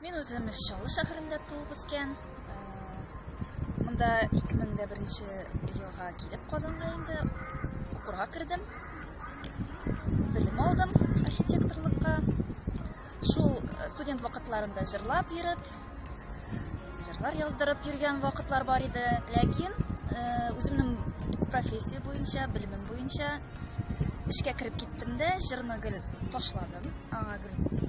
Мин үзем Чаллы шәһәрендә туып үскән. Монда 2001 елга килеп Казанга инде укырга кердем. Белем алдым архитекторлыкка. Шул студент вакытларында җырлап йөреп, җырлар яздырып йөргән вакытлар бар иде. Ләкин үземнең профессия буенча, белемем буенча эшкә кереп киттем дә, җырны гел ташладым. Аңа гел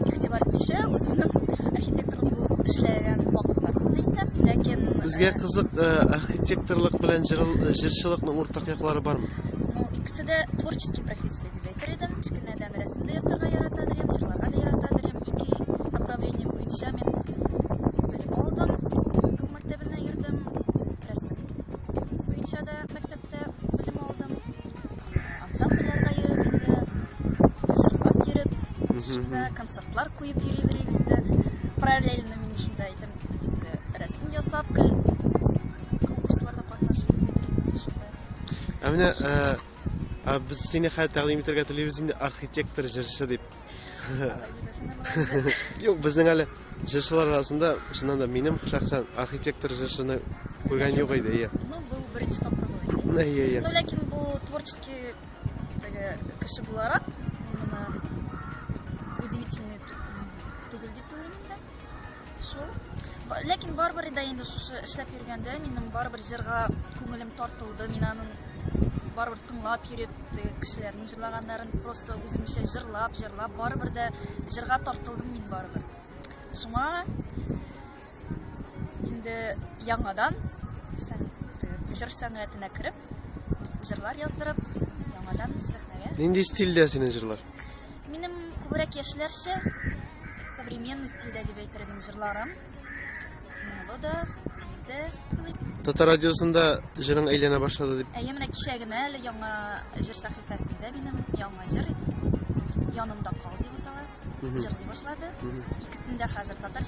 игътибар итмичә, үземнең архитекторлык булып эшләгән вакытлар булды инде. Ләкин Безгә кызык, архитекторлык белән җырчылыкның уртак яклары бармы? Ну, икесе дә творческий профессия дип әйтер идем. Кечкенәдән рәсем дә ясарга ярата идем, җырларга да ярата идем. Ике направление буенча мин белем алдым. Музыка мәктәбенә йөрдем, рәсем буенча да мәктәптә белем алдым. Ансамбльләргә йөреп инде, җырлап йөреп, шунда концертлар куеп йөри идек инде. Параллельно мин шунда әйтәм, инде рәсем ясап, гел конкурсларда катнашып йөрдем инде шунда. Ә менә без сине хәзер тәкъдим итәргә телибез инде архитектор җырчы дип. Юк, безнең әле җырчылар арасында, чыннан да, минем шәхсән архитектор җырчыны күргән юк иде, иә. Ну, бу беренче тапкыр була инде. Әйе, әйе. Ну, ләкин бу творческий теге кеше буларак, мин моны удивительный түгел дип уйлыйм инде. Шул. Ләкин барыбер дә инде шушы эшләп йөргәндә минем барыбер җырга күңелем тартылды. Мин аның барыбер тыңлап йөреп, теге кешеләрнең җырлаганнарын просто үземчә җырлап, җырлап, барыбер дә җырга тартылдым мин барыбер. Шуңа инде яңадан җыр сәнгатенә кереп, җырлар яздырып, яңадан сәхнәгә. Нинди стильдә синең җырлар? Минем күбрәк яшьләрчә, современный стильдә дип әйтер идем җырларым. Моңлы да, тиз дә кылыйм. Татар радиосында җырың әйләнә башлады дип. Әйе, менә кичә генә әле яңа җыр сәхифәсендә минем яңа җыр Янымда кал дип атала. Җырлый башлады. Икесен дә хәзер татар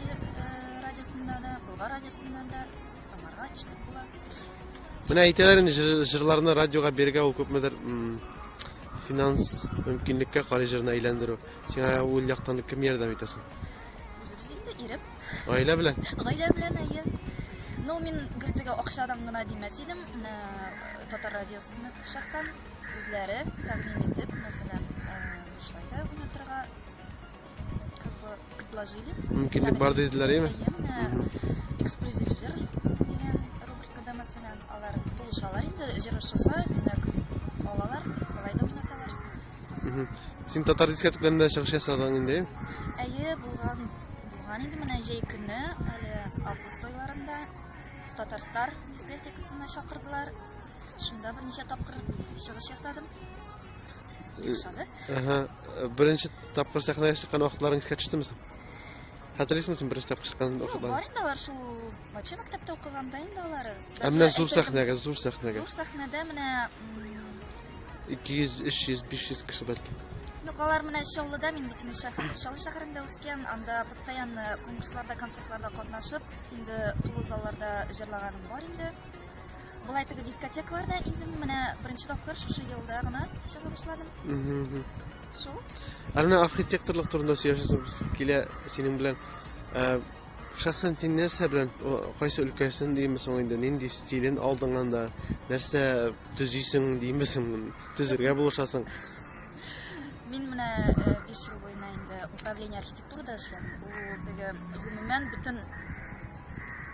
радиосында да, Болгар радиосында да тыңларга ишетеп була. Менә әйтәләр инде җырларны радиога бирергә ул күпмедер финанс мөмкинлеккә карый җырны әйләндерү. Сиңа ул яктан кем ярдәм итә соң? Үзебез инде ирем. Гаилә белән? Гаилә белән, әйе. Ну, мин гел теге акчадан гына димәс идем. Менә Татар радиосыны шәхсән үзләре тәкъдим итеп, мәсәлән, бушлай да уйнатырга как бы предложили. Мөмкинлек бар диделәр, әйеме? Әйе, менә эксклюзив җыр дигән рубрикада, мәсәлән, алар булышалар инде, җыр ошаса, димәк, алалар, алай да уйнаталар. Син татар дискотекаларында чыгыш ясадың инде, әйеме? Әйе, булган, булган инде менә җәй көне, әле август айларында Татарстар дискотекасына чакырдылар. Шунда берничә тапкыр чыгыш ясадым. Ошады. Ага, беренче тапкыр сәхнәгә чыккан вакытларың искә төштеме соң? Хәтерлисеңме син беренче тапкыр чыккан вакытларың? Бар инде алар шул вообще мәктәптә укыганда инде алар. Ә менә зур сәхнәгә, зур сәхнәгә. Зур сәхнәдә менә 200, 300, 500 кеше бәлки. Ну, алар менә Чаллыда, мин бит инде шәһәр, Чаллы шәһәрендә үскән, анда постоянно конкурсларда, концертларда катнашып, инде тулы залларда җырлаганым бар инде. Болай теге дискотекаларда инде менә беренче тапкыр шушы елда гына чыга башладым. Шул. Ә менә архитекторлык турында сөйләшәсебез килә синең белән. Шәхсән син нәрсә белән, кайсы өлкәсен димме соң инде, нинди стилен алдың анда, нәрсә төзисең димме соң, төзергә булышасың? Мин менә 5 ел буена инде управление архитектурада эшләдем. Ул теге гомумән бөтен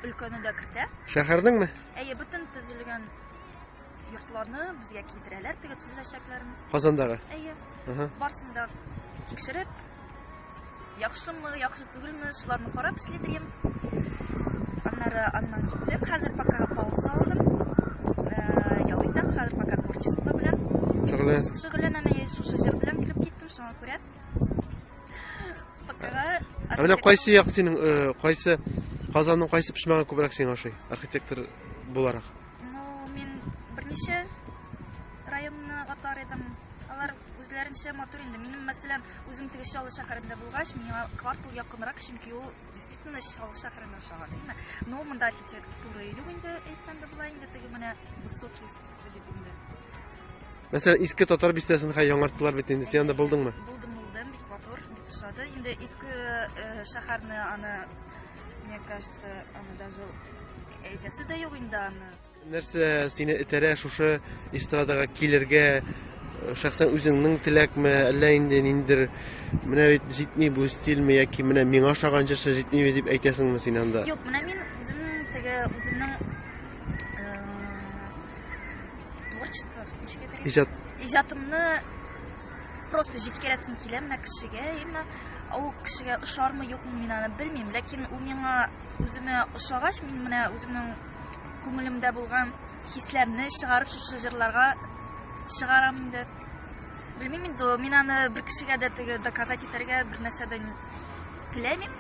өлкәне дә кертә. Шәһәрнеңме? Әйе, бөтен төзелгән йортларны безгә китерәләр, теге төзеләчәкләрен. Казандагы? Әйе. Барсын да тикшереп, яхшымы, яхшы түгелме, шуларны карап эшлидер Аннары аннан киттем. Хәзер пока пауза алдым. Ял итәм, хәзер пока творчество белән. Шөгыльләнәсең? Шөгыльләнәм, әйе, шушы җыр белән кереп киттем, шуңа күрә. Пока. Ә менә кайсы як синең, кайсы Казанның кайсы почмагы күбрәк сиңа ошый, архитектор буларак? Ну, мин берничә районны атар идем. Алар үзләренчә матур инде. Минем, мәсәлән, үзем теге Чаллы шәһәрендә булгач, миңа квартал якынрак, чөнки ул действительно Чаллы шәһәренә ошаган, әйеме? Но монда архитектура юк инде, әйтсәм дә була инде, теге менә высокий искусство дип инде. Мәсәлән, Иске Татар бистәсен хәй яңарттылар бит инде. Син анда булдыңмы? Булдым, булдым, бик матур, бик ошады. Инде иске шәһәрне аны, мне кажется, аны даже әйтәсе дә юк инде аны. Нәрсә сине этәрә шушы эстрадага килергә? Шәхсән үзеңнең теләкме, әллә инде ниндидер менә бит җитми бу стильме яки менә миңа ошаган җырчы җитмиме дип әйтәсеңме син анда? Юк, менә мин үземнең теге үземнең творчество, ничек әйтергә? Иҗат. Иҗатымны просто җиткерәсем килә менә кешегә, именно ул кешегә ошармы, юкмы, мин аны белмим, ләкин ул миңа үземә ошагач, мин менә үземнең күңелемдә булган хисләрне чыгарып шушы җырларга чыгарам инде. Белмим инде, мин аны бер кешегә дә теге доказать итәргә бер нәрсә дә теләмим.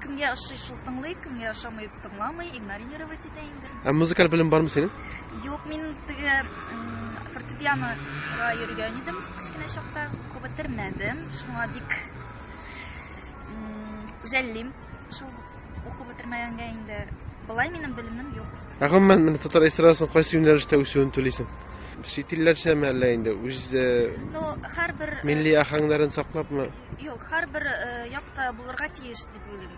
Кемгә ошый, шул тыңлый, кемгә ошамый, тыңламый, игнорировать итә инде. Ә музыкаль белем бармы синең? Юк, мин теге фортепианога йөргән идем кечкенә чакта, укып бетермәдем. Шуңа бик жәллим шул укып бетермәгәнгә инде. Болай минем белемем юк. Ә гомумән, менә татар эстрадасының кайсы юнәлештә үсүен телисең? Чит илләрчәме әллә инде үз Ну, һәрбер милли аһәңнәрен саклапмы? Юк, һәрбер якта булырга тиеш дип уйлыйм.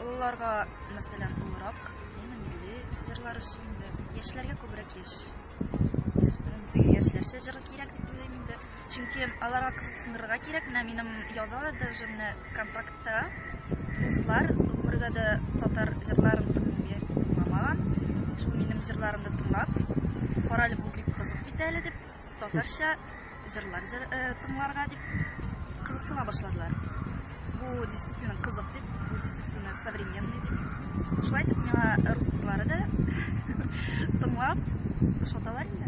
Олыларга, мәсәлән, олырак, әмма милли җырлар өчен инде. Яшьләргә күбрәк яшь. Яшьләрчә җыр кирәк дип уйлыйм инде. Чөнки аларга кызыксындырырга кирәк. Менә минем язалар даже менә контактта дуслар гомергә дә татар җырларын тыңламаган. Шул минем җырларымны тыңлап, карале, бу бик кызык бит әле дип, татарча җырлар тыңларга дип кызыксына башладылар. Бу действительно кызык дип, бу действительно современный дип. Шулай итеп миңа рус кызлары да тыңлап ошаталар инде.